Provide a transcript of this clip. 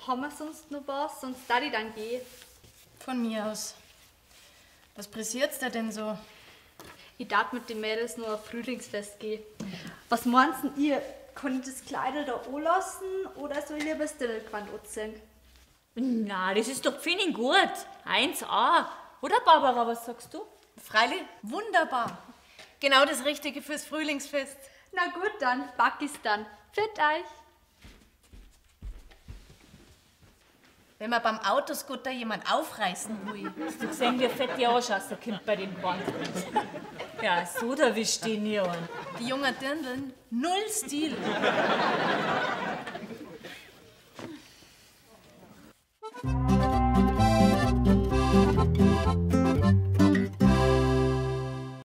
Haben wir sonst noch was? Sonst darf ich dann gehen. Von mir aus. Was pressiert's dir denn so? Ich darf mit den Mädels nur auf Frühlingsfest gehen. Was meinst denn ihr? Kann ich das Kleidel da anlassen oder soll ich lieber das Dirndlgewand anziehen? Na, das ist doch pfennig gut. 1A. Oder Barbara, was sagst du? Freilich, wunderbar. Genau das Richtige fürs Frühlingsfest. Na gut, dann back ich's dann. Pfiat euch. Wenn man beim Autoscooter jemand aufreißen will. Hast du gesehen, wie fett die Arschasser kommt bei dem Band? Ja, so erwischt die nie an. Die jungen Dirndln, null Stil.